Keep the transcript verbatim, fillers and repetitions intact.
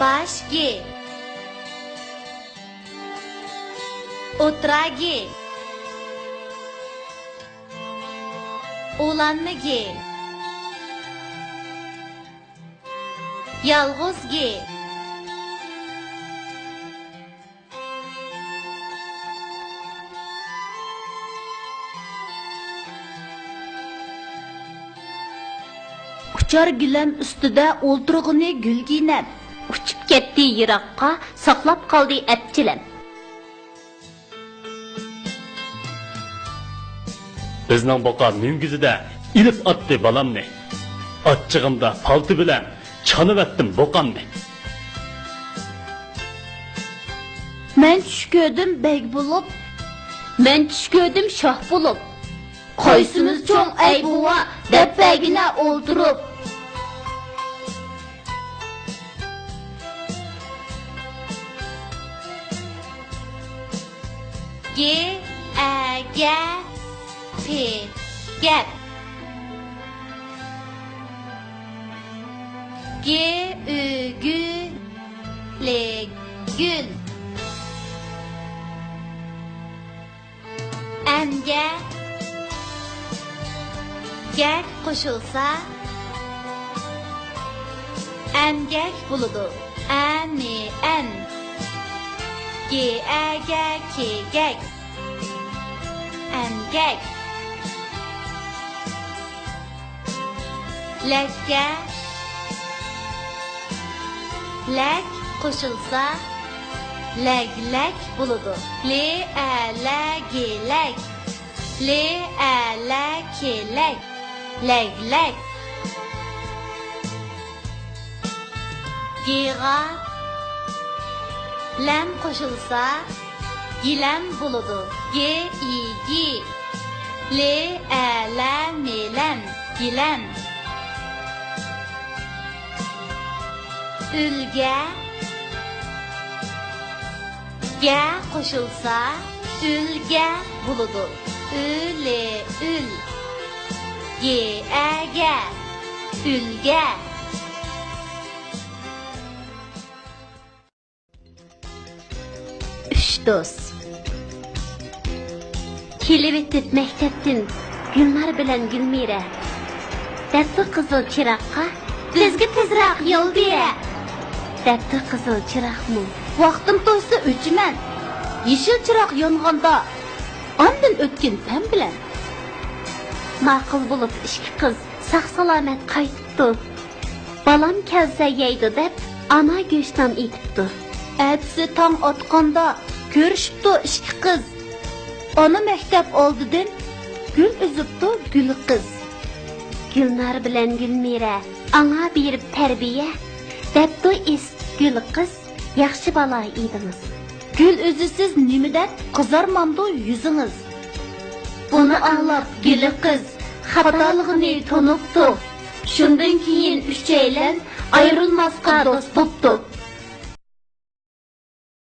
باش گې. ئوتتۇرا گې. ئۇلانما گې. يالغۇز گې. ئۇچار گىلەم ئۈستىدە ئولتۇرغىنى گۈلگىنەم. ئۇچۇپ كەتتى يىراققا، ساقلاپ قالدى ئەپچىلەم. بىزنىڭ بۇقا مۈڭگۈزىدە ئېلىپ ئاتتى بالامنى. ئاچچىقىمدا پالتا بىلەن چانىۋەتتىم بۇقامنى. مەن چۈش كۆردۈم بەگ بولۇپ. مەن چۈش كۆردۈم شاھ بولۇپ. قايسىمىز چوڭ ئەي بوۋا، دەپ بەرگىنە ئولتۇرۇپ. گې، ئە، گە، پې، گەپ. گې، ئۈ، گۈ، لې، گۈل. ئەنگە، گەك قوشۇلسا، ئەنگەك بولىدۇ. ئەنى، ئەن. گې، ئە، گە، كې، گەك. ئەنگەك. لەككە، لەك قوشۇلسا، لەگلەك بولىدۇ. لې، ئە، لە، گې، لەك. لې، ئە، لە، كې، لەك. لەگلەك. گېغا لەم قوشۇلسا، گىلەم بولىدۇ. گې، ئى، گى. لې، ئە، لە، مې، لەم. گىلەم. ئۈلگە گە قوشۇلسا، ئۈلگە بولىدۇ. ئۈ، لې، ئۈل. گې، ئە، گە. ئۈلگە. ئۈچ دوست. كېلىۋېتىپ مەكتەپتىن گۈلنار بىلەن گۈلمىرە. دەپتۇ قىزىل چىراغقا، بىزگە تېزراق يول بېرە. دەپتۇ قىزىل چىراغمۇ، ۋاقتىم توشسا ئۆچىمەن. يېشىل چىراغ يانغاندا، ئاندىن ئۆتكىن سەن بىلەن. ماقۇل بولۇپ ئىككى قىز ساق-سالامەت قايتىپتۇ. بالام كەلسە يەيدۇ دەپ، ئانا گۆش نان ئېتىپتۇ. ئەتىسى تاڭ ئاتقاندا كۆرۈشۈپتۇ ئىككى قىز. ئانا مەكتەپ ئالدىدىن گۈل ئۈزۈپتۇ گۈل قىز. گۈلنار بىلەن گۈلمىرە ئاڭا بېرىپ تەربىيە، دەپتۇ ئېسىپ گۈل قىز، ياخشى بالا ئىدىڭىز. گۈل ئۈزىسىز نېمە دەپ، قىزارمامدۇ يۈزىڭىز؟ بۇنى ئاڭلاپ گۈل قىز خاتالىقىنى تونۇپتۇ. شۇندىن كېيىن ئۈچەيلەن ئايرىلماسقا دوست بوپتۇ.